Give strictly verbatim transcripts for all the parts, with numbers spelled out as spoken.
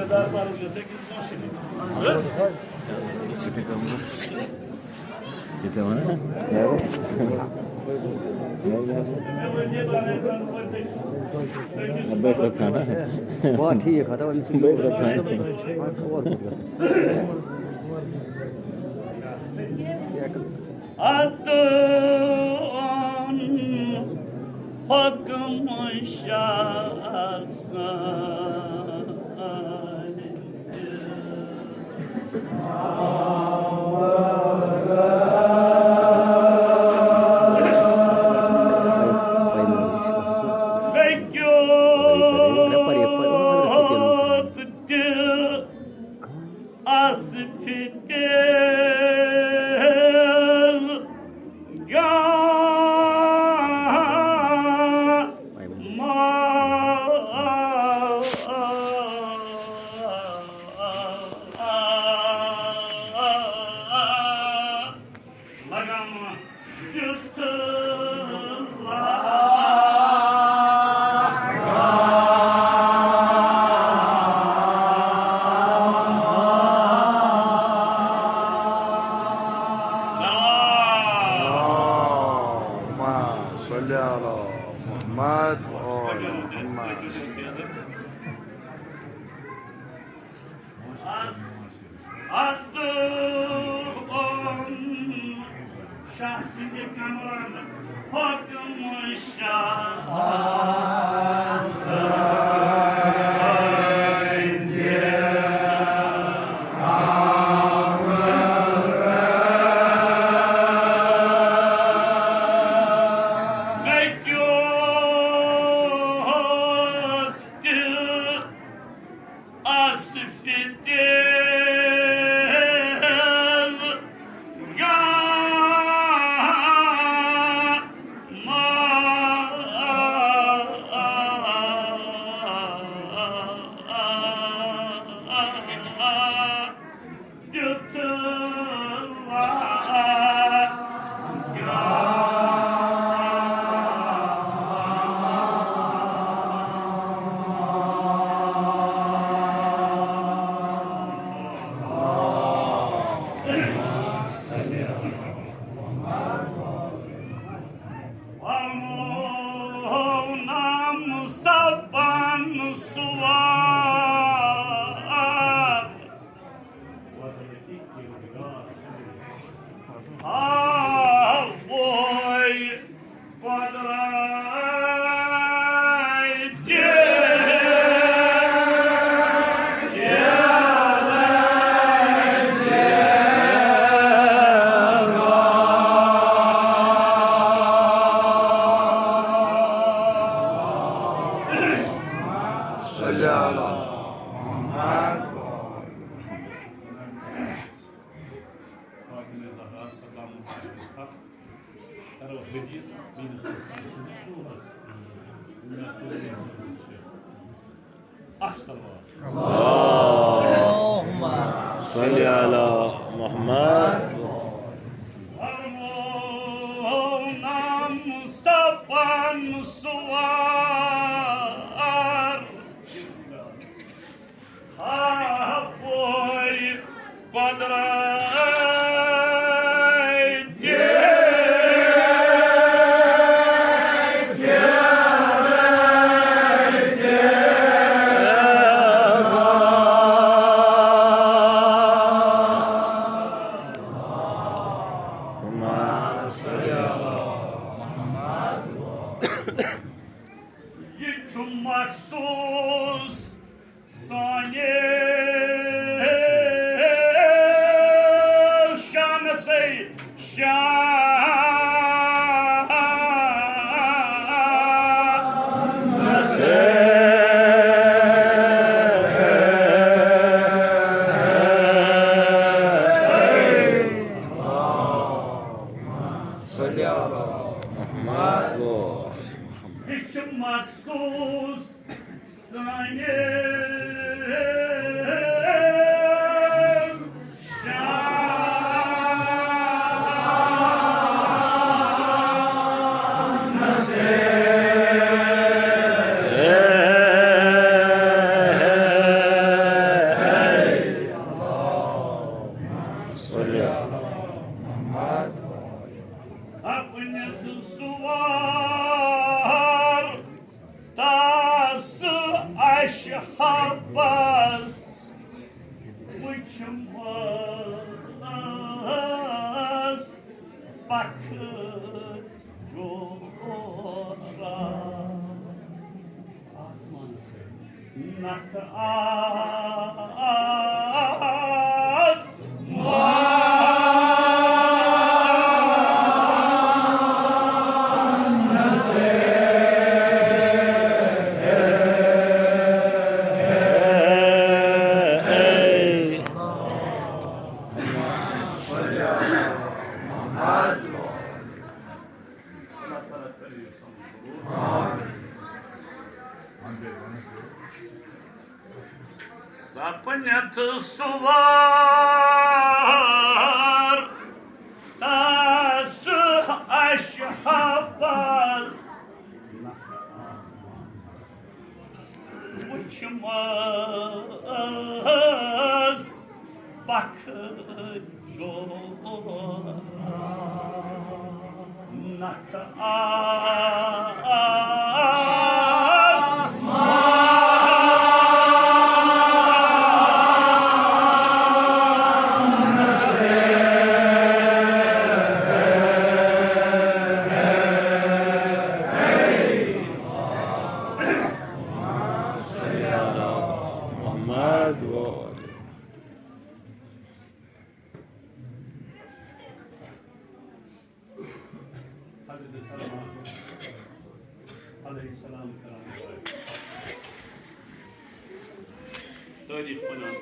یہِ چھُ تہِ کَرُن۔ یہِ ژےٚ وَنان؟ بہٕ رَژھان۔ آ، ٹھیٖک، ہَتہ وۄنۍ چھُ بہٕ رَژھان۔ اتھ اوٚن حُکم شاہ سالم۔ بیٚکیُتھ تہِ آسہِ فِتِل گاما۔ لگام دیُت لا۔ اللهم صل على محمد وآل محمد۔ اتھ اوٚن شاہ سٕنٛدِ کمرن حُکم شاہ۔ مےٚ کیُتھ تہِ آسہِ فِتِل گاما۔ دیُت لا۔ فرموو نام سپن سوار۔ آوے قۄدرتِ صلی اللہ۔ اکھ صلوات۔ اللهم صل على محمد۔ فرموو نام سپن سوار۔ آ، بوے قۄدرتِ یہِ چھُ مخصوٗص سانہِ شانسٕے شانسٕے۔ صلی اللہ محمد۔ یہِ چھُ مخصوٗص سٲنِس شانس۔ سوار تس اشہبس وچھمس پکھ جورا۔ نکھ آس سپنتھ سوار تس اشہبس وچھمس پکھ جورا۔ نکھ آس محمد وآله۔ حضرت سلمان علیہ السلام کرام تعریف ونان۔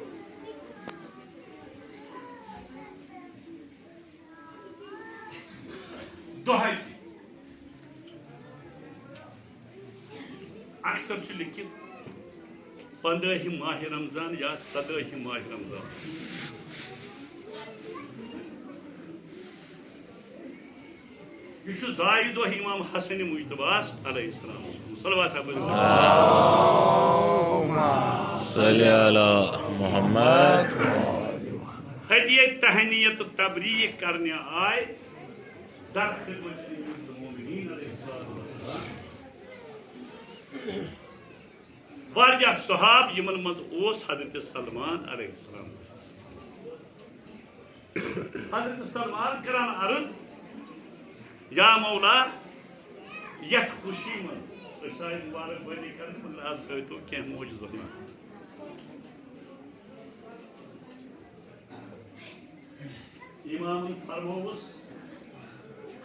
دۄہے تہِ۔ اکثر چھُ لیکھِتھ پندٲہِم ماہِ رمضان یا سدٲہِم ماہِ رمضان۔ یہِ چھُ زایہِ دۄہ امام حسن مجتبیٰ علیہ السلام۔ صلوات پٔرِو۔ اللهم صل علی محمد۔ ہدیہ تہنیت و تبریک کرنہِ آے در خدمت امیر المومنین علیہ الصلوۃ والسلام۔ واریاہ صحاب، یِمن منٛز اوس حضرت سلمان علیہ السلام۔ حضرت سلمان کران عرض، یا مولا، یتھ خوشی منٛز أسۍ آے مبارک بٲدی کرنہِ، مگر از ہٲوتو کینٛہہ معجزہ۔ امامن فرمووُس،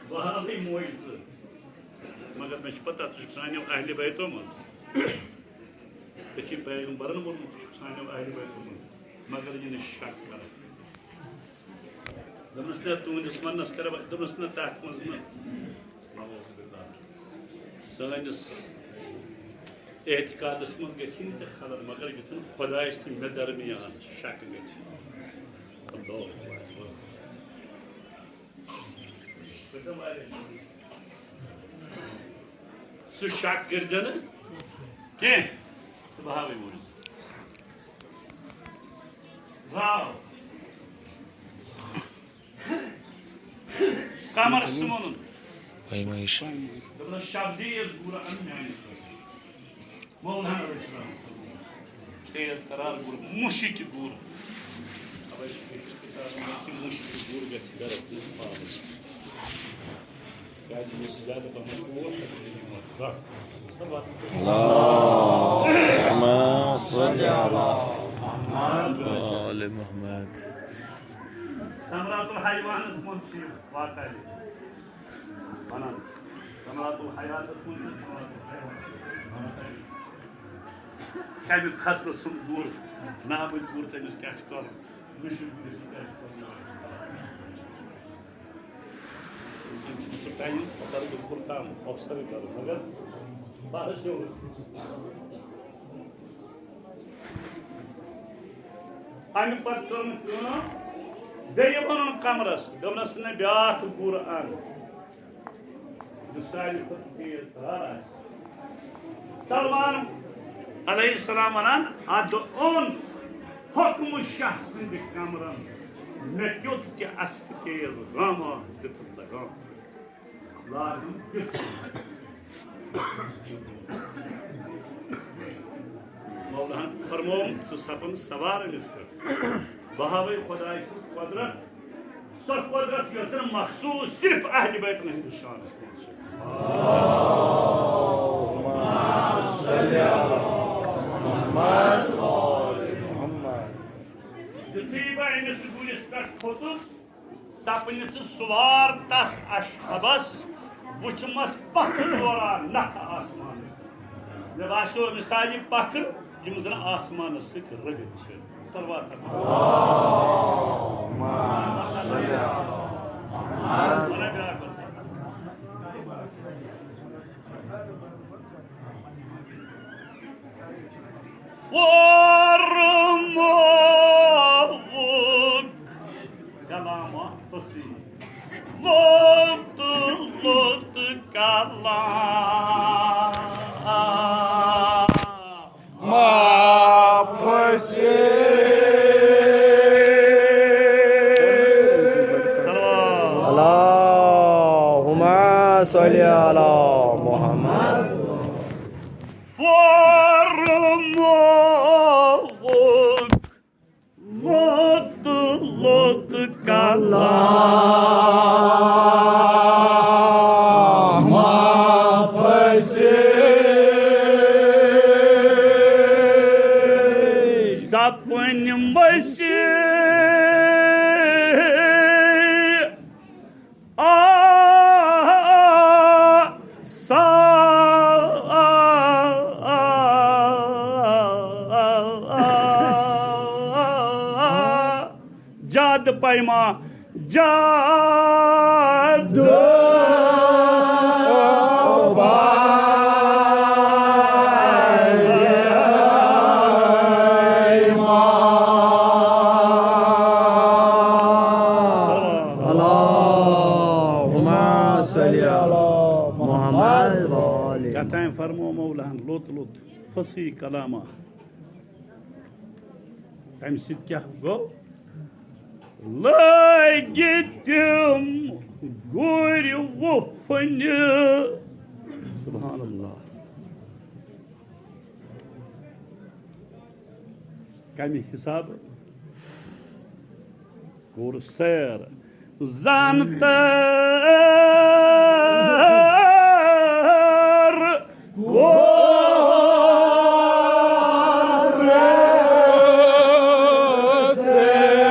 بہٕ ہاوے معجزٕ، مگر مےٚ چھِ پتہ ژٕ چھُکھ سانیو اہلِ بیتو منٛز۔ ژےٚ چھُے پیغمبرن ووٚنمُت، ژٕ چھُکھ سانیو اہلِ بیتو منٛز، مگر یہِ نہٕ شک کران۔ دوٚپنَس، نہ، تُہٕنٛدِس وننَس کَرٕ بہٕ، دوٚپنَس، نہ، تَتھ منٛز نہٕ۔ سٲنِس اعتقادَس منٛز گژھِ نہٕ ژےٚ خلل، مگر یُتھ نہٕ خۄدایَس تہٕ مےٚ درمیان شک گژھِ۔ اللہ اکبر۔ سُہ شک کٔرۍزِ نہٕ کینٛہہ۔ تہٕ بہٕ ہاوَے موٗجوٗد۔ واو۔ قمرس سُمَنُن۔ پیمٲیِش۔ دوٚپنَس، شب دیٖز گوٗر اَن میٛانہِ خٲطرٕ۔ مولانا رحمہ اللہ۔ تیز ترار گوٗر، مُشکہِ گوٗر۔ اَوَے چھُ بیٚکِس کِتابہِ منٛز کہِ مُشکہِ گوٗر گژھِ گرس منٛز پالُن۔ کیٛازِ یُس زیادٕ پَہمَتھ گوٗر، سُہ چھُ یِوان رَس۔ اللهم صل علی محمد۔ آل محمد۔ ثمرات الحیوانس منٛز چھِ یہِ واقعہ لیکھِتھ۔ وَنان، ثمرات الحیاتس منٛز چھِ ثمرات الحیوان۔ کَمیُک خصلت سُنٛد گُر، نابٕنۍ گُر، تٔمِس کیٛاہ چھُ کَرُن؟ مُشرِک گُرِس کیٛاہ چھُ کَرُن؟ وٕنکٮ۪ن چھُنہٕ سُہ ٹایم، پَتہٕ بِلکُل کَم، مۄخصرٕے کَرُن، مگر بَرَس یوٚرُے۔ اَمہِ پَتہٕ کٔر أمۍ کٲم، بیٚیہِ ووٚنُن قمرَس، دوٚپنَس، "نہ، بیٛاکھ گُر اَن، یُس ساروی کھۄتہٕ تیز تھار آسہِ۔" سلمان علیہ السلام وَنان، اَدٕ اوٚن حُکمہٕ شاہ سٕنٛدِ قمرَن مےٚ کیُتھ کہِ اَسہِ تیز غامہ دِتُن لگام۔ لاگُن کیُتھ۔ مولہن فرمووُن، ژٕ سپُن سوار أمِس پٮ۪ٹھ۔ بہٕ ہاوَے خۄداے سٕنٛز قۄدرت، سۄ قۄدرت یۄس زن مخصوٗص صرف اہلِ بیتن ہٕنٛدِس شانس منٛز چھِ۔ یُتھُے بہٕ أمِس گُرِس پٮ۪ٹھ کھوٚتُس، سپنہِ تہٕ سوار تس اشہبس، وُچھمس پکھٕ دوران نکھٕ آسمانس۔ مےٚ باسیو أمِس آیہِ پکھٕ، یِم زن آسمانس سۭتۍ رٔلِتھ چھِ۔ صلوات۔ فرمووُکھ کلام فصیح، لوٚت لوٚت کلام۔ ما فصیح۔ صلوات۔ اللهم صل على محمد۔ فرمووُکھ لوٚت لوٚت کلام ما فصیح۔ سپٕنۍ مٔشی آ، سا، آ، جاد پیما، جاد پیما۔ اللهم صل على محمد وآل۔ کتھ تام فرمو مولاہن لوٚت لوٚت فصیح کلامہ۔ تمہِ سۭتۍ کیٛاہ گوٚو؟ لٲگۍ تِم گُرۍ وُپھنہِ۔ سبحان اللہ۔ کمہِ حسابہٕ؟ کوٚر سیر زن تر کوٚر سیر۔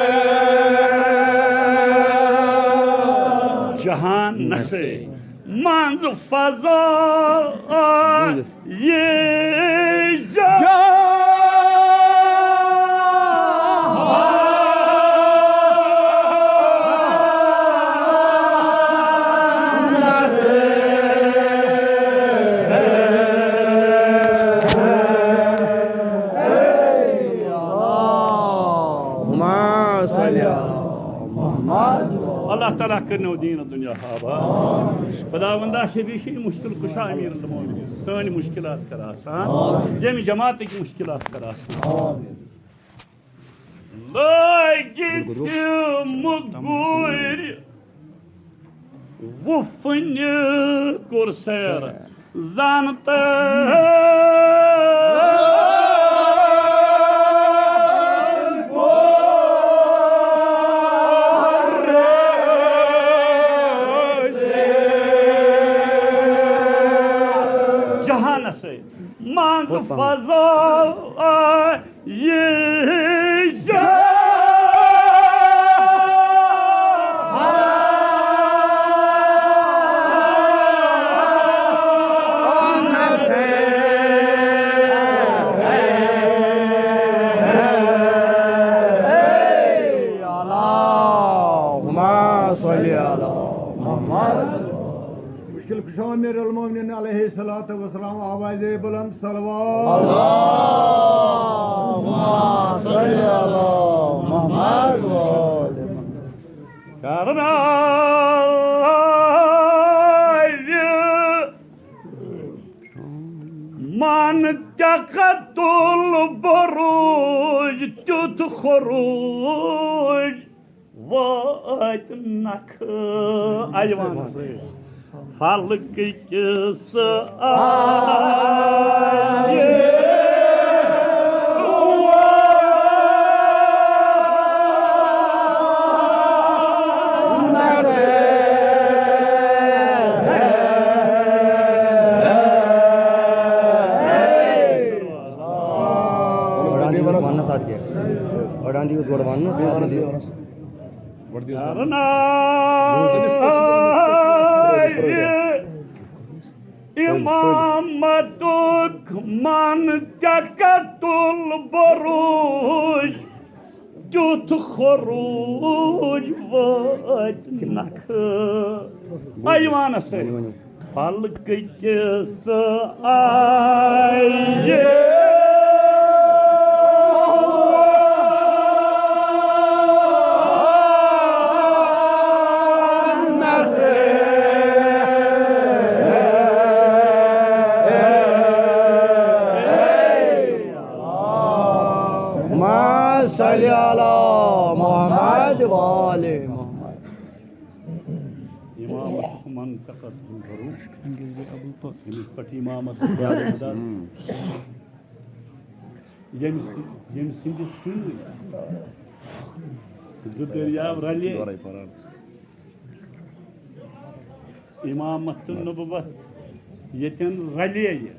جہان نسے منٛز فضا۔ یہ جہان سے ہے۔ اللهم صل على محمد۔ اللہ تعالیٰ کٔرِنو دیٖن دُنیا آباد۔ خداوندا شفیع چھِ مشکل کشا امیر المومنین۔ سٲنۍ مشکلات کر آسان۔ ییٚمہِ جماعتٕکۍ مشکلات کر آسان۔ لٲگِتھ تِم گُرۍ وُپھنہِ کوٚر سیر زن تر کوٚر سیر۔ جہانس منٛز فضا یہ جہان۔ اللهم صل على محمد۔ مشکل کشا امیر المومنین علیہ الصلوۃ والسلام، آواز بلند صلوات۔ اللهم صل على محمد وآل محمد۔ کرناوِ من تقتل بروج تیُتھ خروج۔ وٲتۍ نکھٕ ایوانس۔ فلکہٕ کِس آیہِ أڑان دِیِو وننَس اَتھ کیٛاہ؟ أڑان دِیِو گۄڈٕ وننہٕ، تہٕ اَتھ منٛز دِیِو۔ امامتُک من تقتُل بروج، تیُتھ خروج وٲتۍ نکھٕ۔ آ، یِوانس سۭتۍ۔ فلکہٕ کِس آیہِ۔ اللهم صل على محمد وآل محمد۔ امام منطقہ البروج، ییٚمِس پٮ۪ٹھ امامت چھُ زیادٕ، ییٚمہِ سٕنٛدِ، ییٚمہِ سٕنٛدِ سۭتۍ زٕ دٔریاو رلے۔ امامت تہٕ نبوت ییٚتٮ۪ن رلے یہِ،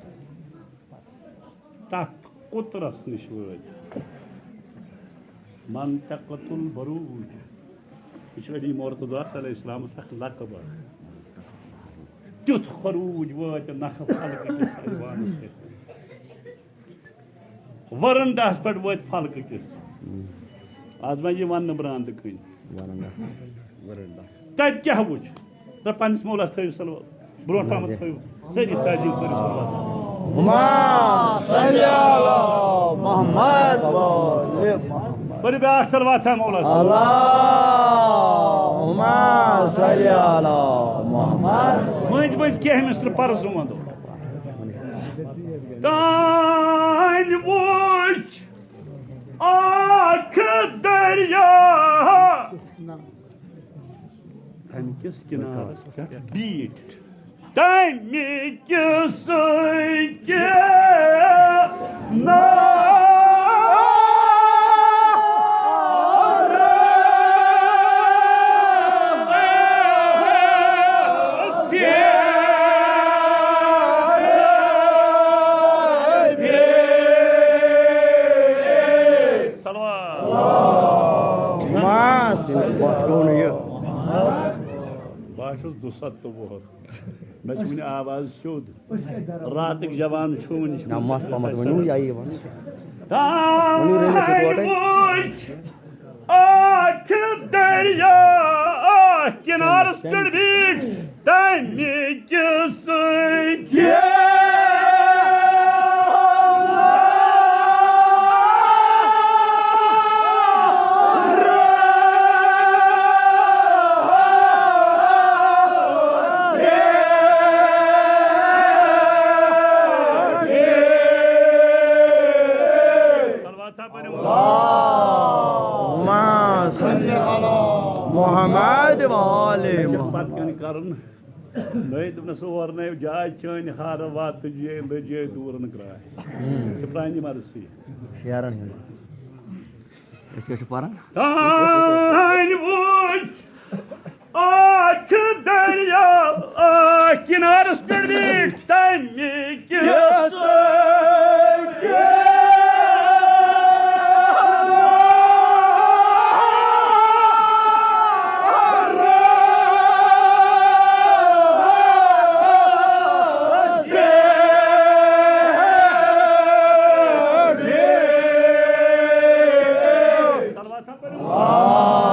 تتھ قطرس نِش وٲتۍ۔ منطقۃ البروج۔ یہِ چھُ علی مرتضیٰ صلی اللہ علیہ السلامس اکھ لقب اکھ۔ تیُتھ خروج وٲتۍ نکھٕ فلکہٕ کِس ایوانس پٮ۪ٹھ۔ ورنڈاہس پٮ۪ٹھ وٲتۍ فلکہٕ کِس۔ از وۄنۍ یہِ وننہٕ براندٕ کٕنۍ۔ ورنڈا۔ ورنڈا۔ تتہِ کیٛاہ وُچھ؟ تہٕ پننِس مولاہس تھٲیِو صلوات۔ برونٛٹھ پہمتھ تھٲیِو سٲری تعظیٖم کٔرِو صلوات۔ اللهم صل على محمد وآل محمد۔ کٔرِو بیٛاکھ صلوات ہے مولاہس۔ اللهم صل على محمد۔ مٔنٛزۍ مٔنٛزۍ کینٛہہ مِصرٕ پرٕ زٕ ونو۔ تانۍ وُچھ اکھ دریا۔ تَمہِ کِس کِنارَس پٮ۪ٹھ بیٖٹھۍ۔ تَمہِ کِس کِنارَس پٮ۪ٹھ بیٖٹھۍ۔ صلوات۔ بس، بس گوٚو نہٕ یہِ۔ بہٕ حظ چھُس دُسَتھ تہٕ وُہَر۔ مےٚ چھِ وٕنہِ آواز سیوٚد۔ راتٕکۍ جوان چھُ وٕنہِ۔ نہ، مَس پَہمَتھ ؤنِو، یا یہِ وَنُن۔ تانۍ وٕچھ اَتھ دریا کِنارَس پٮ۪ٹھ بیٖٹھۍ۔ تَمہِ کِس اللهم صل علی محمد وآل محمد۔ پتہٕ کَنہِ کَرُن۔ نٔے دوٚپنَس، اور نٔے جاے چٲنۍ ہارٕ واتہٕ جے لٔجے دوٗرَن کرٛاے۔ چھِ پرٛانہِ مرثی۔ شعرن ہُنٛد۔ أسۍ کیٛاہ چھِ پَران؟ تانۍ وُچھ اَتھ دریا کِنارَس پٮ۪ٹھ بیٖٹھۍ تَمہِ کِس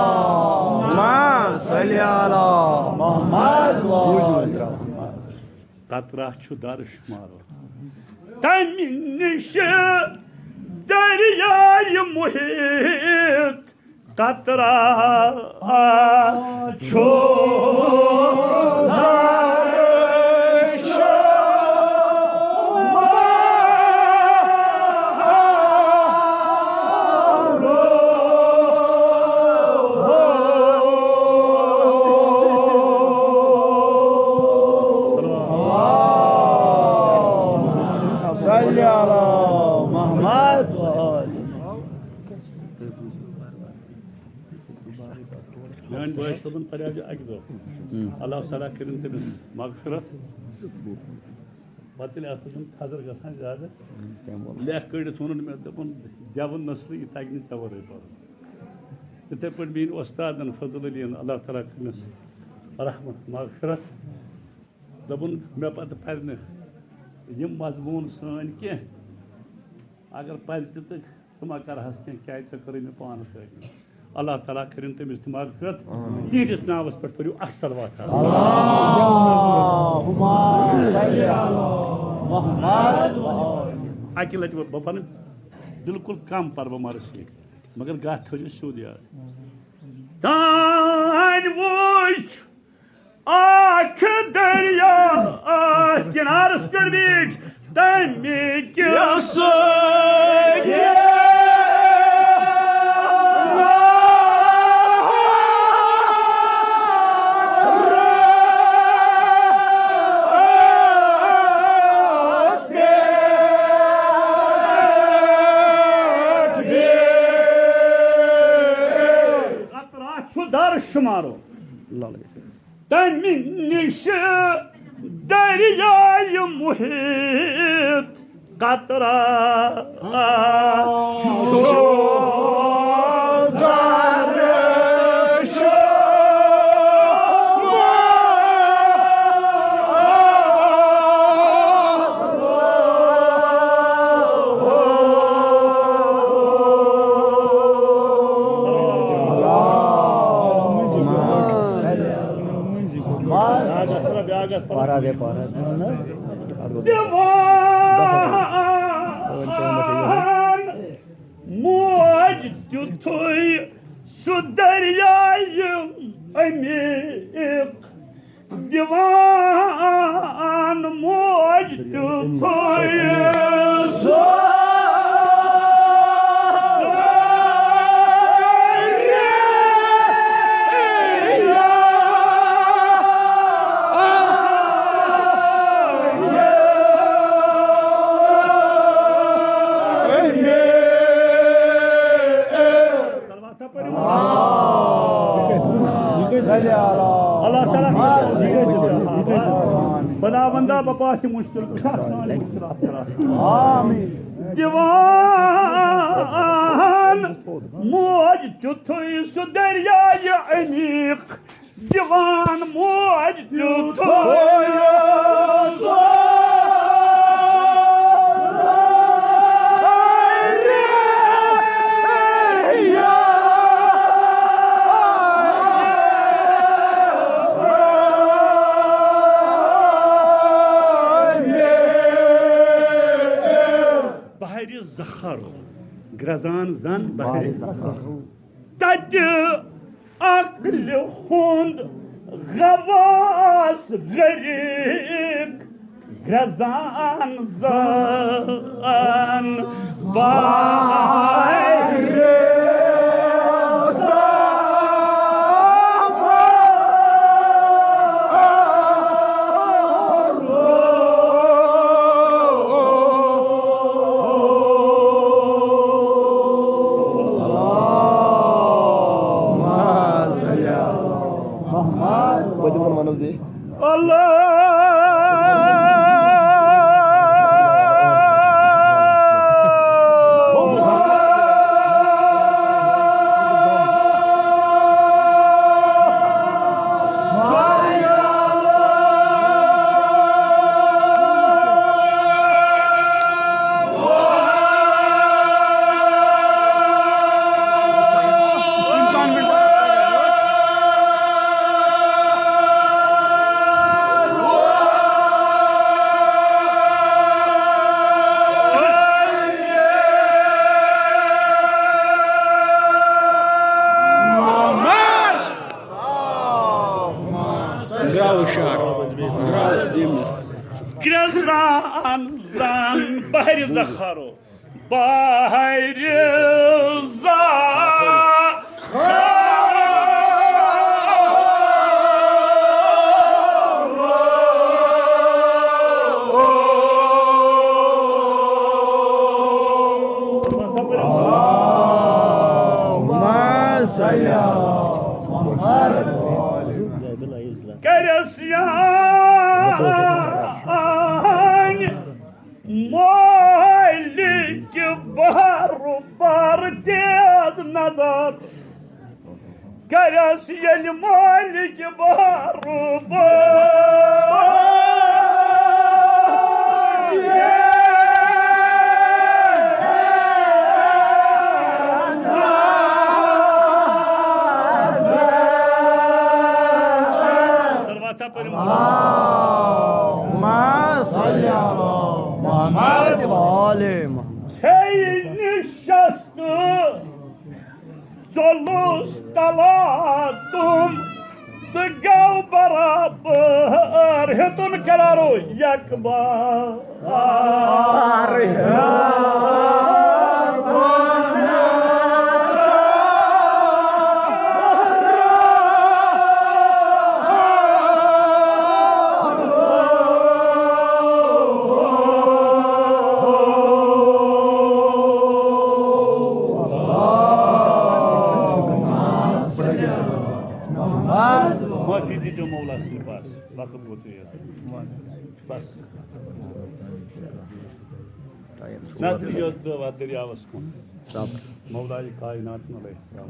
اللهم صل علی محمد۔ قطرہ چھُ درٕ شُمار۔ تَمہِ نِش دریاے محیط قطرہ چھُ درٕ شُمار۔ میٛانہِ بٲے صٲبُن پریو یہِ اَکہِ دۄہ۔ اللہ تعالیٰ کٔرِن تٔمِس مغفرت۔ پَتہٕ ییٚلہِ اَتھ منٛز تھزر گژھان زیادٕ، لیکھ کٔڑِتھ ووٚنُن مےٚ، دوٚپُن، "گٮ۪وُن نسلہٕ، یہِ تَگہِ نہٕ ژےٚ ورٲے پَرُن۔" یِتھَے پٲٹھۍ میٛٲنۍ وۄستادَن فضل علی یَن، اللہ تعالیٰ کٔرنَس رحمت مغفرت، دوٚپُن، "مےٚ پَتہٕ پَرِ نہٕ یِم مضموٗن سٲنۍ کینٛہہ، اگر پَرِ تہِ تہٕ ژٕ ما کَرٕہَس کینٛہہ، کیٛازِ ژےٚ کٔرٕے مےٚ پانَس سۭتۍ۔" اللہ تعالیٰ کٔرِن تٔمِس تہِ مغفرت۔ تِہنٛدِس ناوَس پٮ۪ٹھ پٔرِو اَکھ صلوات۔ اللہم صل علی محمد۔ اَکہِ لَٹہِ بہٕ پَرٕ بالکل کَم پَرٕ بہٕ مرثی، مگر گَتھ تھٲیِو سیوٚد یاد۔ تانۍ وٕچھ اکھ دریا، آ، کنارس پٮ۪ٹھ بیٖٹھ تمہِ کہِ سۭتۍ۔ قطرہ چھُ در شمارو۔ تَمہِ نِش دریایہِ محیط قطرہ چھُ۔ پہرا دے، پہرا دے۔ اتھ گوٚو دِوان موج تیُتھُے سُہ دریایہِ عمیٖق۔ دِوان موج تیُتھُے سُہ اللہ تعالیٰ خداوندا بپاس مشکل کشا سان مشکلات کرا۔ آمین۔ دِوان موج تیُتھُے سُہ دریایہِ عمیٖق۔ دِوان موج تیُتھُے سُہ۔ بحرِ زخر، گرٛزان زن بحرِ زخر۔ تتہِ عقلہِ ہُنٛد غواص غریق، گرٛزان زن بحرِ۔ پٔتِم وَن وَنَس بیٚیہِ۔ اللہ۔ درٛاو ہُشار، درٛاو ییٚمِس۔ گرٛزان زن بحرِ زخرو۔ بحرِ زخر۔ مالک بار بار تیز نظر کرس ییٚلہِ مالک بار بار۔ اللہم صل علی محمد و آل محمد۔ کھیٚیہِ نِشست ژوٚلُس تلاتُم تہٕ گوٚو برابر۔ ہیوٚتُن کرارو یکبار۔ معافی دیٖزیو مولا سٕنٛدِ پاس، وقت گوٚو ژیر۔ بس۔ نظرِ یوت ترٛٲو اَتھ دٔریاوَس کُن۔ مولایہِ کائناتن علیہ السلام۔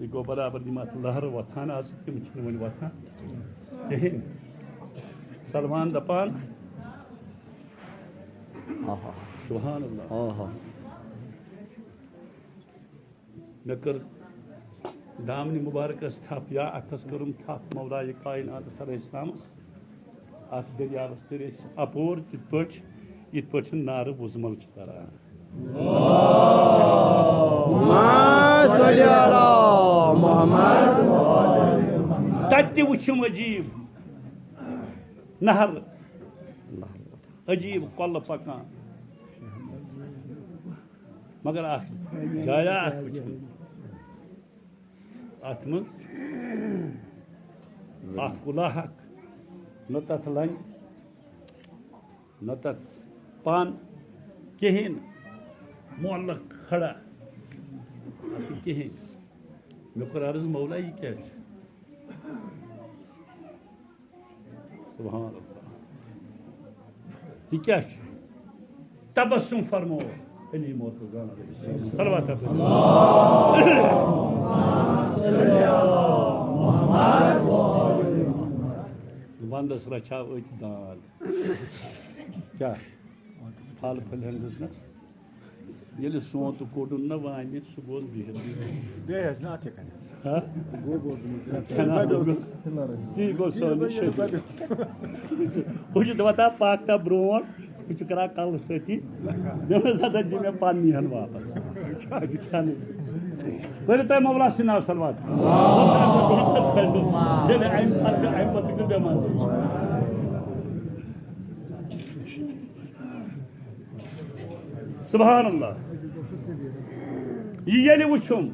یہِ گوٚو برابر، یِم اَتھ لہرٕ وۄتھان آسہٕ، تِم چھِنہٕ وۄنۍ وۄتھان کِہیٖنۍ۔ سلمان دَپان، آہا۔ سبحان اللہ۔ آہا۔ مےٚ کٔر دامنہِ مبارکس تھپھ یا اَتھس کٔرٕم تھپھ مولایہِ کائناتس علیہ السلامس۔ اَتھ دٔریاوس تٔرۍ أسۍ اَپور تِتھ پٲٹھۍ، یِتھ پٲٹھۍ نارٕ وُزمل چھِ تَران۔ اللہم صل علی محمد۔ تَتہِ تہِ وُچھِم عجیٖب نہر، عجیٖب کۄلہٕ پکان۔ مگر اکھ جایا اکھ وٕچھُن۔ اتھ منٛز اکھ کُلاہک، نہ تتھ لنج، نہ تتھ پن، کہین، معلق کھڑا، اتھ کہین۔ مےٚ کوٚر عرض، مولا، یہِ کیٛاہ چھُ؟ سبحان اللہ۔ یہِ کیٛاہ چھُ؟ تبسم فرموو علی مرتضیٰ علیہ السلام۔ صلوات۔ ونٛدس رچھاو أتۍ دانٛد۔ کیٛاہ؟ پھل پھلٮ۪ن دِژنس۔ ییٚلہِ سونٛتہٕ کوٚڑُن نہ وانہِ، سُہ گوٚو بِہِتھ۔ بیٚیہِ حظ نہٕ اَتھٕ کَنہِ حظ۔ ہا؟ گوٚو گوٚو گوٚو۔ تی گوٚو سٲنِس شریٖفَس۔ ہُہ چھُ دَپان، "تا پَکھ تا برونٛٹھ، ہُہ چھُ کَران کَلہٕ سۭتی۔" مےٚ ووٚنُس، "ہسا دِ مےٚ پَننی ہَن واپَس۔" پٔرِو تۄہہِ مولا سٕنٛدِ ناوٕ صلوات۔ ییٚلہِ اَمہِ پَتہٕ، اَمہِ پَتہٕ تہِ بٮ۪مار۔ سبحان اللہ۔ یہِ ییٚلہِ وٕچھُم،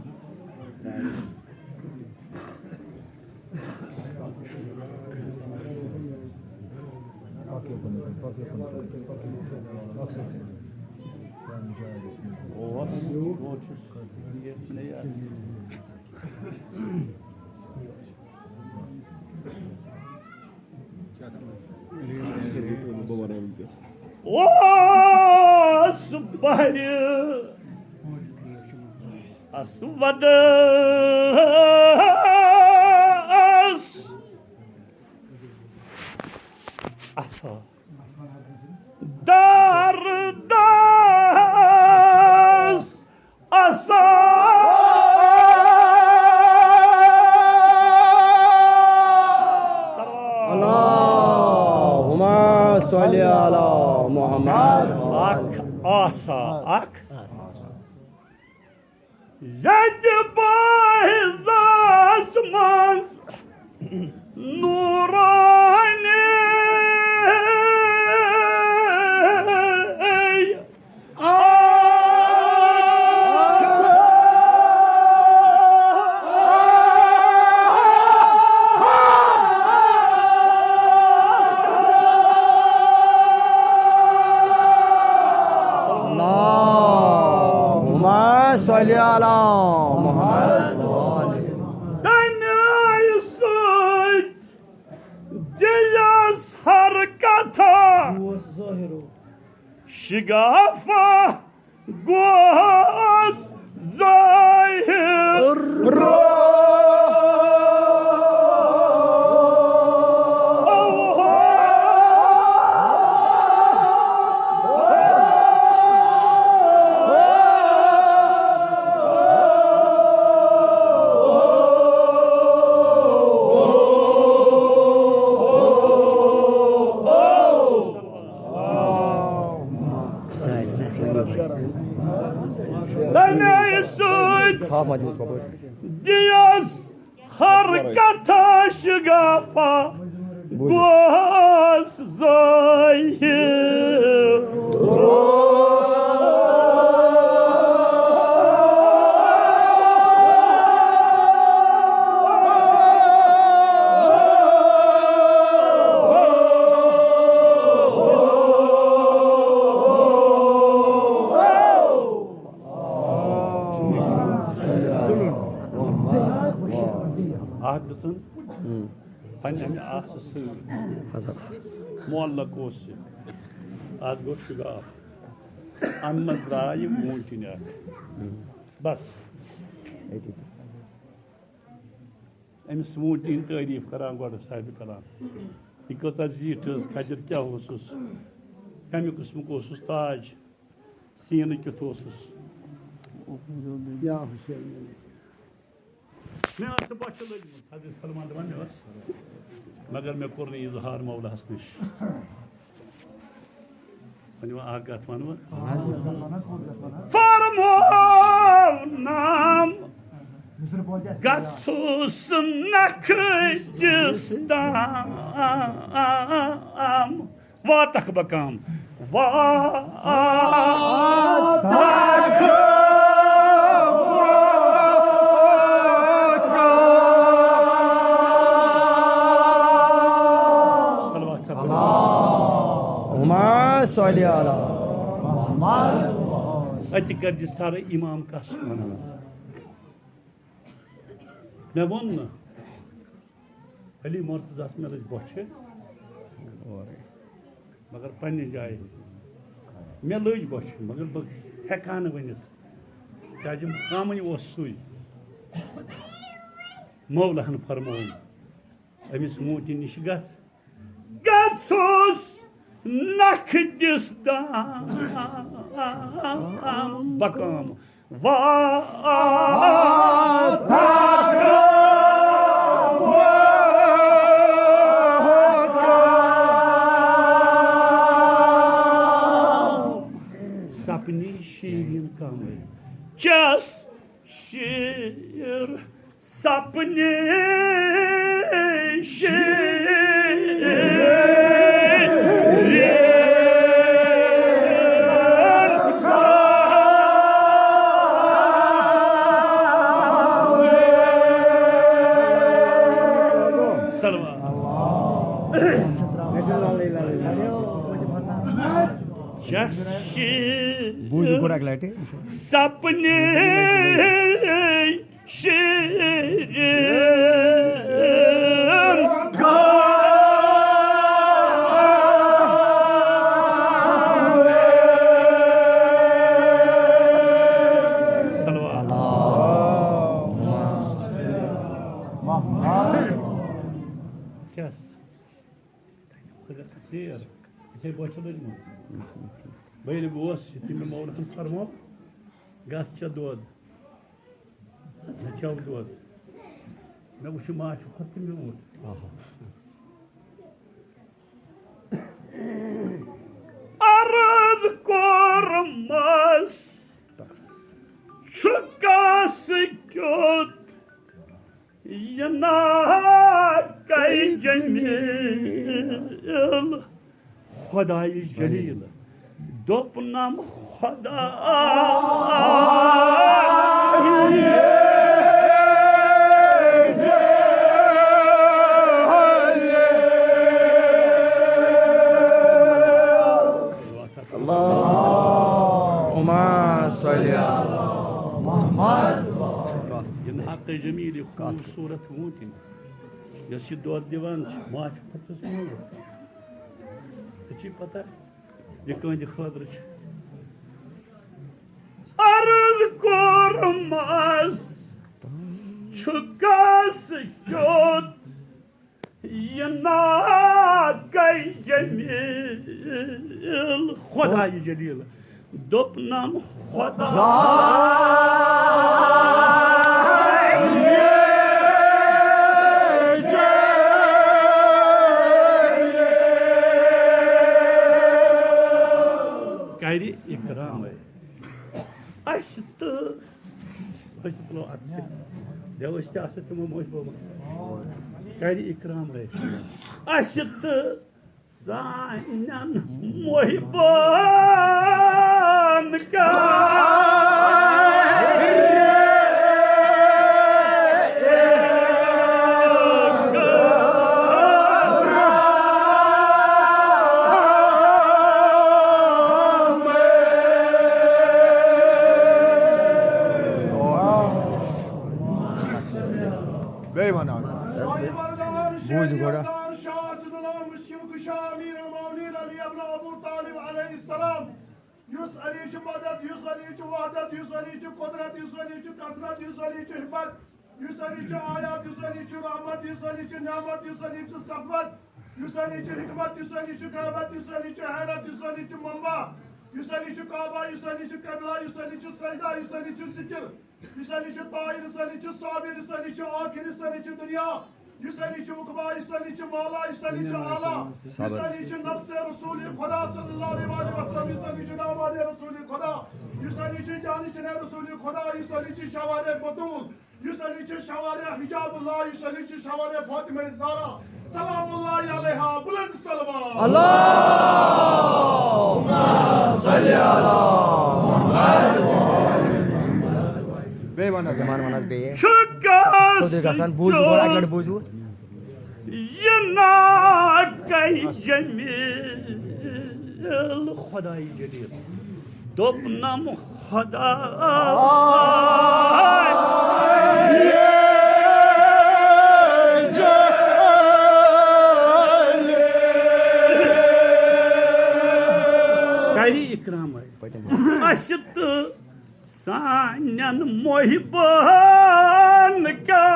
اوس بحرِ اسودس اثر دردس اثر۔ اللہم صل علی محمد۔ اکھ آسا، اکھ۔ ییٚتہِ بٲہِزس منٛز نورانی۔ اللہم صل علی محمد۔ تَمہِ آیہِ سۭتۍ ہر کتھا شگافا گوس ظاہر۔ تَمے سۭتۍ دِیَس ہر کتھا شگافا گوس ظاہر۔ اکھ دِژٕن پننہِ آسہٕ سۭتۍ۔ معلق اوس یہِ۔ اتھ گوٚو شگاف۔ امہِ منٛز درٛاے یہِ ووٗنٛٹِنۍ اکھ۔ بس۔ أمِس ووٗنٛٹِنۍ ہٕنٛدۍ تعریٖف کران گۄڈٕ صاحبِ کلام۔ یہِ کۭژاہ زیٖٹھ ٲس، کھجر کیٛاہ اوسُس، کمہِ قٕسمُک اوسُس تاج، سیٖنہٕ کیُتھ اوسُس۔ یا حسین۔ مےٚ ٲس نہٕ بۄچھِ لٔجمٕژ، حضرت سلمان دَپان مےٚ ٲس، مگر مےٚ کوٚر نہٕ اظہار مولاہَس نِش۔ وۄنۍ وۄنۍ اَکھ کَتھ وَنہٕ بہٕ۔ فرموونم گژھُس نکھ دِس تام۔ واتکھ بہٕ کم۔ واتکھ بہٕ کم۔ صلوات۔ اللہم صل علی محمد۔ اَتہِ کَرِ زِ سر امام کس وَنان۔ مےٚ ووٚن نہٕ۔ علی مرتضیٰ ہس مےٚ لٔج بۄچھِ اورَے۔ مگر پننہِ جایہِ۔ مےٚ لٔج بۄچھِ، مگر بہٕ ہٮ۪کہٕ ہا نہٕ ؤنِتھ۔ کیٛازِ مقامٕے اوس سُے۔ مولاہن فرمووُن، أمِس ووٗنٛٹہِ نِش گژھ۔ گژھُس نکھ دِس دام۔ بقام۔ سپنی شیرین کمر چس شیر سپنی شیرین۔ صلوات۔ شش۔ بوٗزِو گۄڈٕ اَکہِ لَٹہِ۔ سپنے شیرین۔ صلوات۔ کیٛاہ؟ ژٕ گژھکھ ژیر۔ یِتھَے پٲٹھۍ چھِ لٔجمٕژ۔ بہٕ ییٚلہِ گوس، یُتھُے مےٚ مولوی صٲبَن فرموو، گژھ چےٚ دۄد۔ مےٚ چیوٚو دۄد۔ مےٚ وُچھ یہِ ماچھِ کھۄتہٕ تہِ میوٗٹھ۔ عرض کوٚرمَس، چھُ کَس کیُتھ یہِ ناکَے جمیٖل، خۄدایہِ جلیٖل۔ دوٚپنَم خۄدایہِ جلیٖل۔ اللہم صل علی محمد۔ یہِ ناکَے جمیٖل، یہِ خوٗبصوٗرت ووٗنٛٹِنۍ، یۄس یہِ دۄد دِوان چھِ، ماچھِ کھۄتہٕ چھُس میوٗٹھ۔ ژےٚ چھے پتہ، یہِ کٕہٕنٛدِ خٲطرٕ چھُ؟ عرض کوٚرمس، چھُ کس کیُتھ یہِ ناکے جمیٖل، خۄدایہِ جلیٖل۔ دوٚپنم خۄدا کرِ اِکرام اَسہِ تہٕ أسۍ تہِ تُلو اَتھ سۭتۍ۔ بیٚیہِ أسۍ تہِ آسو تِمو مٔنٛزۍ بومُت۔ کرِ اِکرام اَسہِ۔ اَسہِ تہٕ سانٮ۪ن محبن کا۔ بیٚیہِ وَنان۔ بوٗزِو گۄڈٕ۔ شاہ سیدنا مشکل کشا امیر المومنین علی ابن ابو طالب علیہ السلام، یُس علی چھُ مدد، یُس علی چھُ وحدت، یُس علی چھُ قدرت، یُس علی چھُ کثرت، یُس علی چھُ حکمت، یُس علی چھُ آیات، یُس علی چھُ رحمت، یُس علی چھُ نعمت، یُس علی چھُ صفوت، یُس علی چھُ حکمت، یُس علی چھُ غیبت، یُس علی چھُ حیرت، یُس علی چھُ منبع، یُس علی چھُ کعبہ، یُس علی چھُ قبلہ، یُس علی چھُ سجدہ، یُس علی چھُ ذکر، یُس علی چھُ طاہر، یُس علی چھُ صابر، یُس علی چھُ آخر، یُس علی چھُ دنیا، یُس علی چھُ عقبہ، یُس علی چھُ مولا، یُس علی چھُ اعلیٰ، یُس علی چھُ نفس رسول خدا صلی اللہ علیہ وسلم، یُس علی چھُ داماد رسول خدا، یُس علی چھُ جانشین رسول خدا، یُس علی چھُ شوارع بتول، یُس علی چھُ شوارع حجاب اللہ، یُس علی چھُ شوارع فاطمہ زہرا، سلام اللہ علیہا، بلند صلوات۔ بیٚیہِ وَن حظ۔ یِمَن وَن حظ بیٚیہِ۔ چھُ کَس سیوٚدُے گژھان، بوٗزِو گۄڈٕ، اَکہِ لَٹہِ بوٗزِو۔ یہِ ناکَے جمیٖل خۄدایہِ جلیٖل۔ دوٚپنم خۄدا۔ کرِ اِکرام اَسہِ تہٕ سانٮ۪ن محبن کَے۔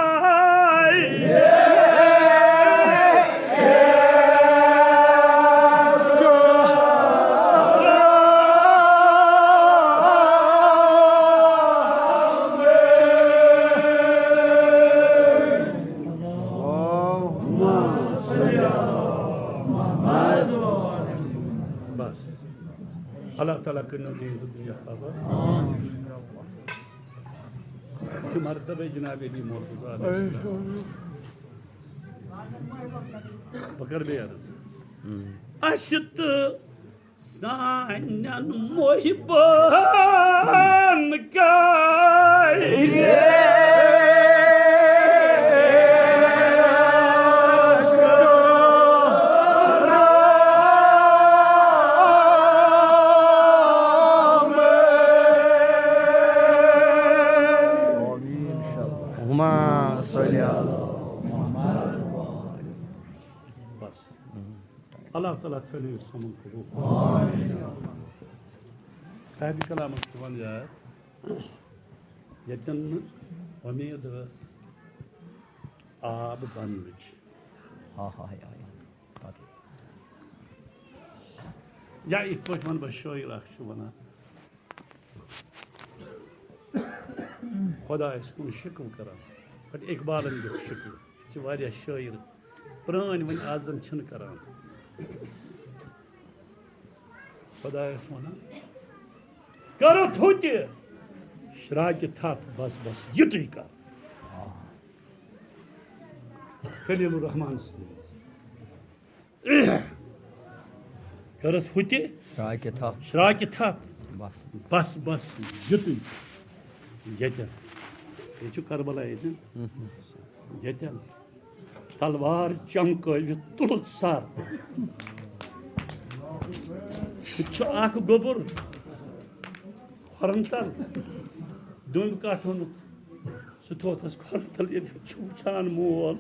بس۔ اللہ تعالیٰ کٔرِنو تُہٕنٛز دُنیا آباد۔ یہِ چھُ مرتبہ جناب علی مرتضیٰ علیہ السلام۔ بہٕ کَرٕ بیٚیہِ عرض۔ اَسہِ تہٕ سانٮ۪ن محبن کَے۔ اللہم صل علی محمد۔ بس۔ اللہ تعالیٰ تھٲوِنو یہِ سَمُن قبوٗل۔ صاحبِ کلامَس چھُ وَنان یاد، ییٚتٮ۪ن نہٕ وۄمید ٲس آب بَننٕچ۔ ہا ہا ہا ہا۔ یا یِتھ پٲٹھۍ وَنہٕ بہٕ، شٲعر اَکھ چھُ وَنان، خۄدایَس کُن شِکوٕ کران، پَتہٕ اقبالن دیُت شِکوٕ۔ ییٚتہِ چھِ واریاہ شٲعر پرٛٲنۍ، وۄنۍ آز زَن چھِنہٕ کران۔ خۄدایَس وَنان، کَرُتھ ہُہ تہِ شراکہِ تھپھ، بس بس یُتُے کر۔ خلیل الرحمان سٕنٛدِ کٔرٕتھ ہُہ تہِ شراکہِ تھپھ۔ شراکہِ تھپھ۔ بس۔ بس، بس، یُتُے۔ ییٚتٮ۪ن۔ ییٚتہِ چھُ کربلا ییٚتٮ۪ن۔ ییٚتٮ۪ن۔ تلوار چمکٲوِتھ تُلُتھ سر۔ سُہ تہِ چھُ اکھ گوٚبُر۔ کھۄرن تل۔ دوٚیِم کتھ ووٚنُکھ۔ سُہ تھوٚو تس کھۄرن تل، ییٚتٮ۪تھ چھُ وٕچھان مول۔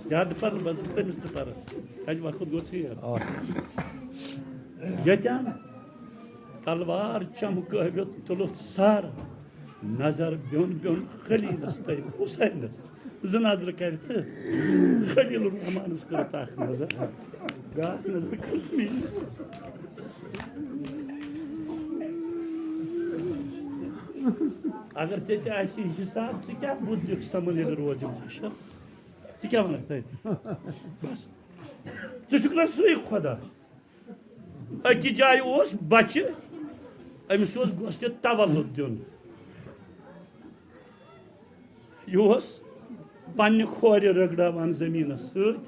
زیادٕ پَرٕ بَس تٔمِس تہِ پَرٕ۔ اَجہِ وقت گوٚو ژیر۔ ییٚتٮ۪ن تلوار چمکٲوِتھ تُلُتھ سر، نظر بیوٚن بیوٚن خلیلس تہٕ حسینس۔ زٕ نظرٕ کرِ تہٕ خلیل الرحمانس کٔرٕتھ اکھ نظر، بیٛاکھ نظر کٔرٕتھ میٲنِس۔ اگر ژےٚ تہِ آسی حساب، ژٕ کیٛاہ بُتھ دِکھ سمن ییٚلہِ روزِ محشر؟ ژٕ کیٛاہ وَنکھ تٔتھۍ؟ بس۔ ژٕ چھُکھ نہ سُے خۄدا؟ أکِس جایہِ اوس بچہٕ، أمِس اوس گۄژھِ تولُد دیُن۔ یہِ اوس پننہِ کھورِ رٔگڑاوان زٔمیٖنس سۭتۍ۔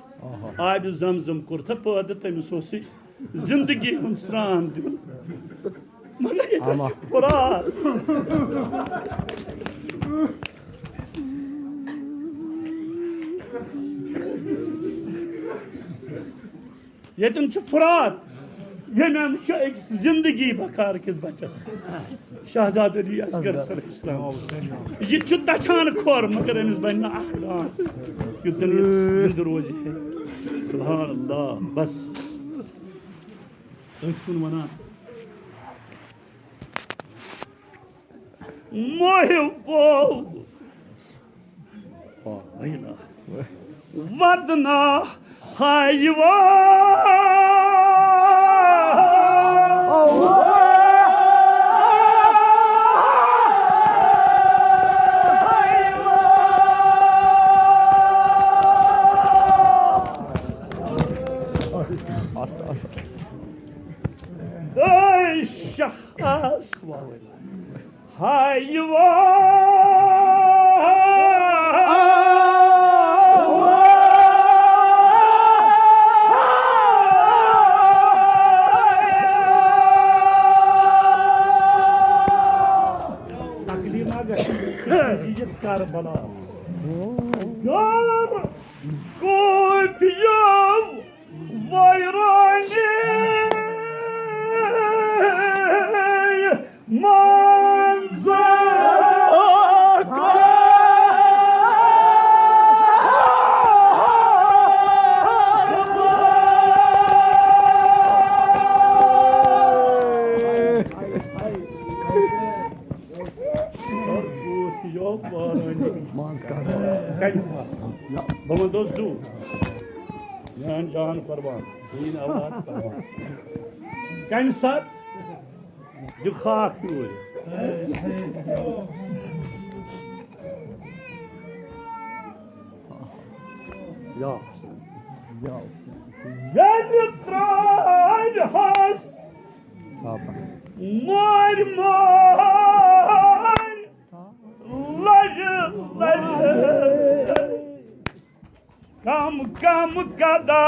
آبِ زمزم کوٚر تہٕ پٲدٕ، تٔمِس اوس یہِ زندگی ہُنٛد سرٛان دیُن۔ مگر ییٚتٮ۪ن چھُ فرات۔ ییٚتٮ۪ن چھُ فرات، ییٚمٮ۪ن چھُ أکِس زندگی بکار کِس بچس، شہزادٕ علی اصغر صلی اللہ علیہ وسلم۔ یہِ تہِ چھُ دچھان کھۄر، مگر أمِس بنہِ نہٕ اکھ دان، یُتھ زن یہِ زندٕ روزِ ہے۔ سبحان اللہ۔ بس۔ أتھۍ کُن وَنان۔ محبو ودنا ہایوا۔ دٔے شاہس ووٕنۍ۔ ہایوا۔ تکلیف ما گژھِ؟ یہِ کربلا۔ یار کوفیو ویرانی منٛز۔ منٛز کَتھ۔ بہٕ وَنہٕ زٕ۔ میٛٲنۍ جان قربان، میٛٲنۍ اولاد قربان۔ کَمہِ ساتہٕ؟ دِ خاک یوٗرۍ۔ یا۔ ییٚلہِ ترٛٲوۍ ہَس مٲرۍ مٲرۍ لَرِ لَرِ۔ کم کم قداوار۔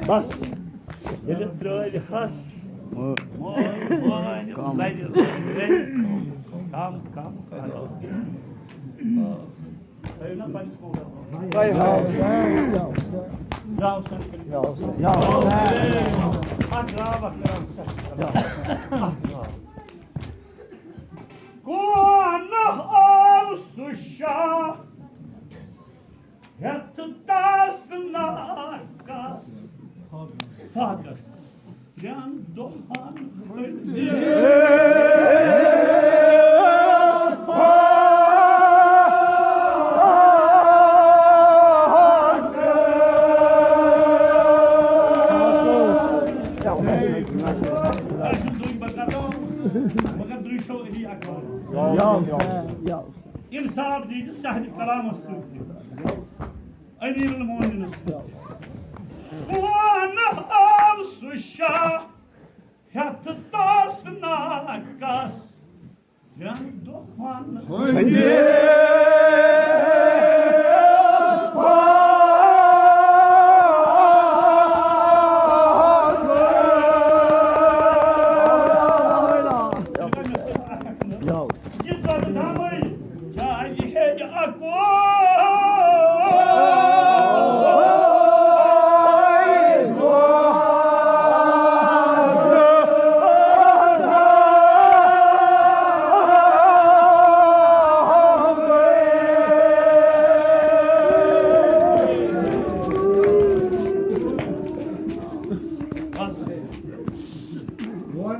بس۔ ییٚلہِ ترٛٲوۍ ہَس مٲرۍ مٲرۍ لَرِ لَرِ۔ کم کم قداوار۔ تھٲیِو نا پنٛچ پوٗرٕ۔ تۄہہِ ہاو۔ یاو سا۔ یاو سا۔ یاو۔ اکھ گرٛاو، اکھ گرٛاو۔ اکھ گرٛاو۔ کون آو سُہ شاہ ہیٚتھ تاس ناکس فاقس ترٛٮ۪ن دۄہن ہٕنٛدِس فاقس۔ تۄہہِ چھُو دُنۍ بکرا، مگر درٕے چھو أہی اکبر۔ انصاف دیٖزِ سہلِ کلامس سۭتۍ تہِ۔ امیر المومنینس سۭتۍ۔ پانہٕ آو سُہ شاہ ہیٚتھ تاس ناکس ترٛٮ۪ن دۄہن ہٕنٛدِس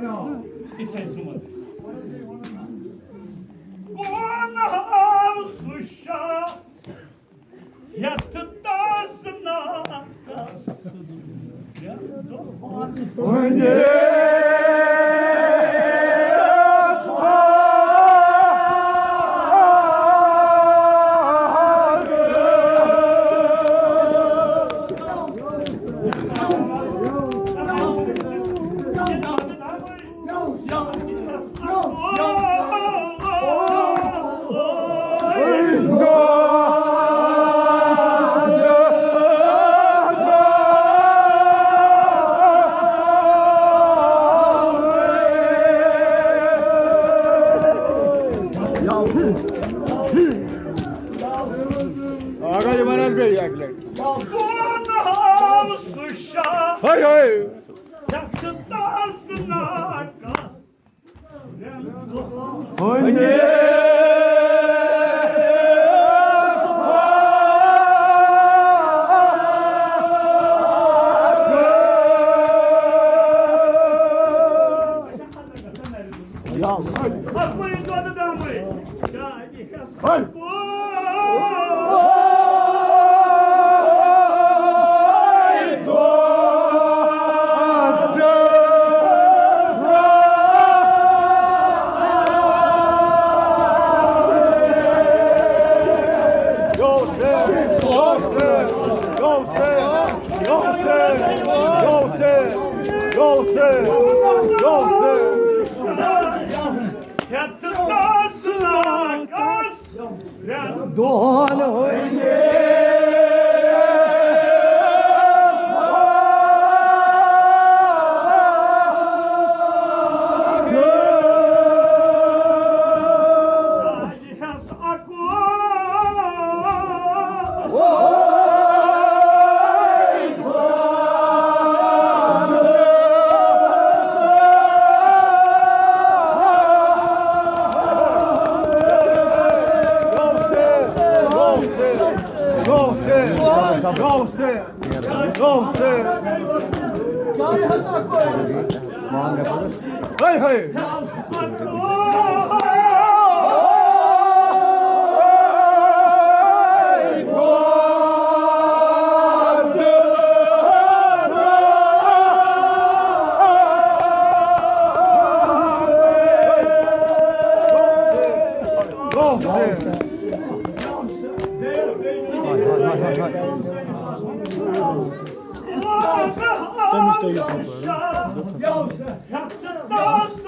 یِتھے زُمر۔ کون ہاو سُہ شاہ یتھ تاس ناکس؟ آگاہ یِوان حظ بیٚیہِ اَکہِ لَٹہِ۔ بہٕ وَنہٕ ہاو سُہ شاہ۔ ہاے ہاے۔ یَتھ تَس ناکَس۔ دۄہن ہٕنٛدۍ تٔمِس تہِ یہِ خبر۔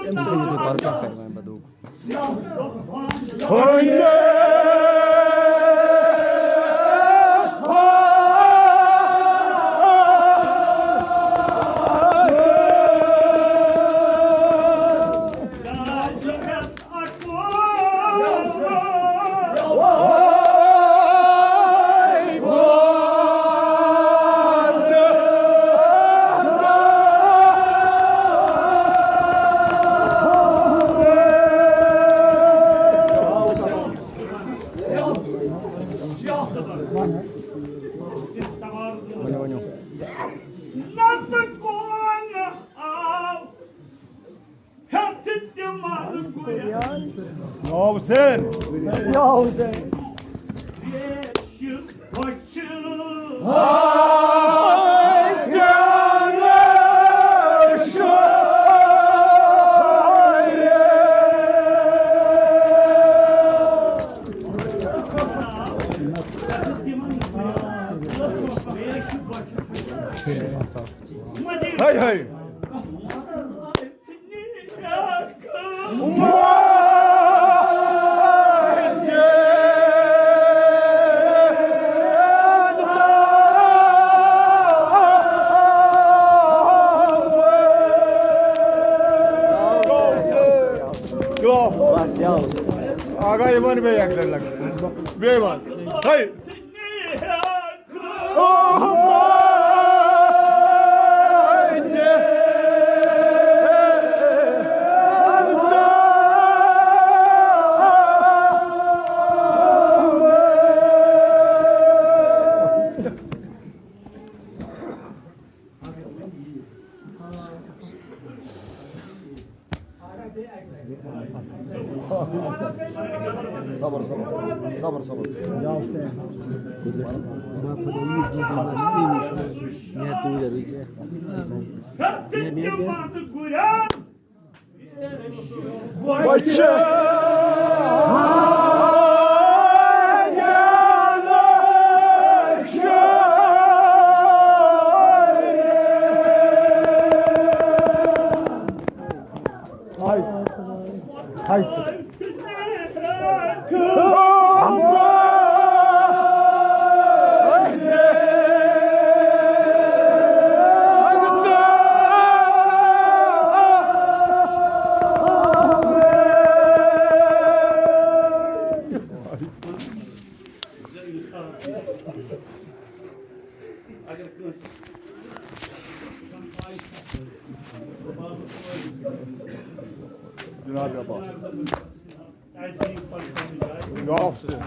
أمِس تہِ یہِ خبر کیٛاہ کَرِ وۄنۍ بدوٗک۔ ؤنِو، ؤنِو۔ نتہٕ کون آو ہٮ۪تھ تِمن گُرٮ۪ن۔ یا حسین۔ یا حسین۔ ریشہِ بۄچھِ۔ ہاے جان شاعرِ۔ ہاے ہاے۔ آگاہ یِوان بیٚیہِ اَکہِ لَٹہِ لَگان۔ بیٚیہِ وَن۔ ہے۔ صبر، صبر، صبر، صبر۔ جناب عباس۔ یا حسین۔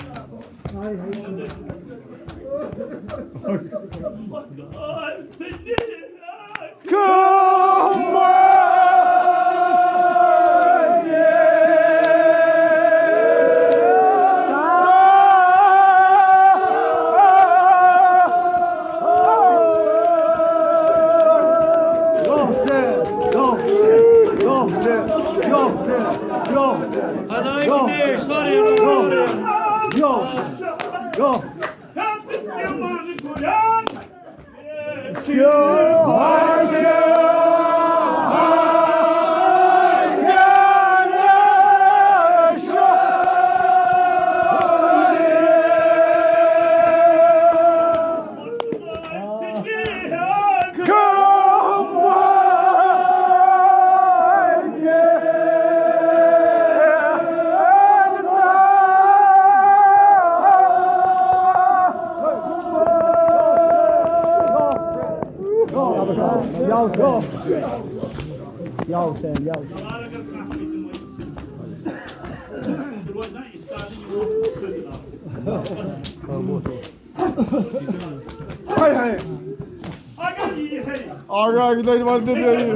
ہاے ہاے۔ آگاہ کی دَجہِ وَل تہِ بیٚیہِ۔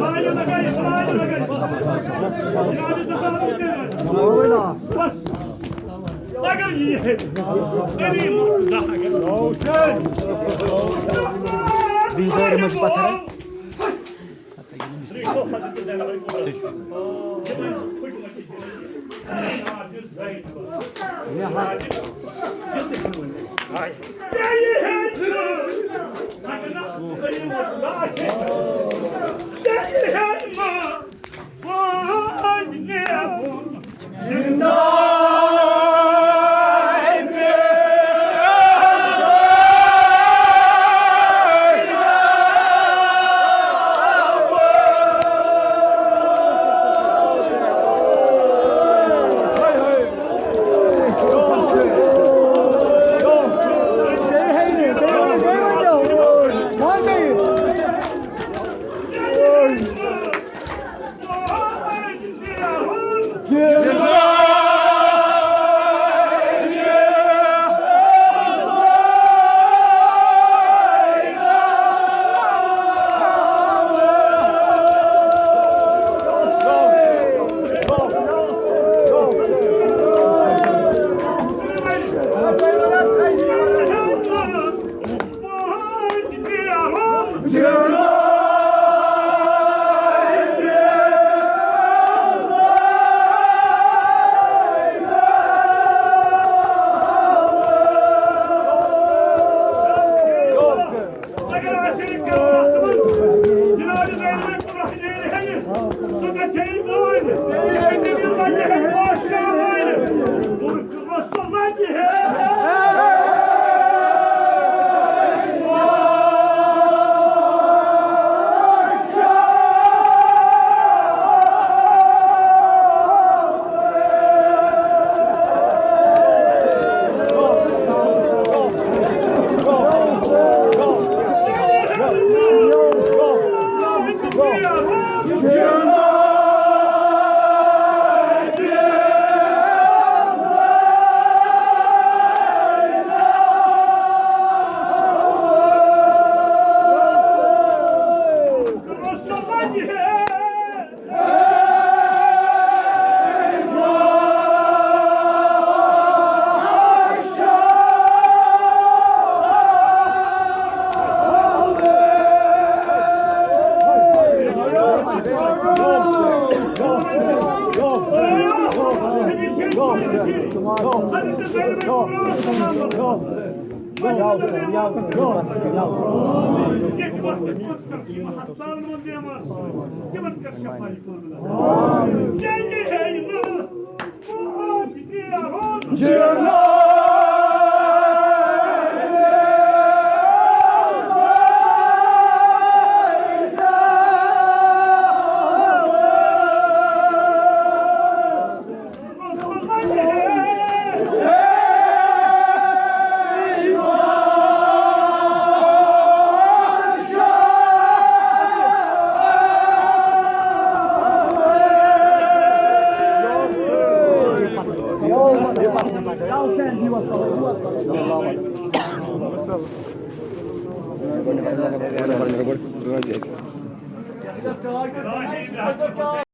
گۄڈٕنیٚتھ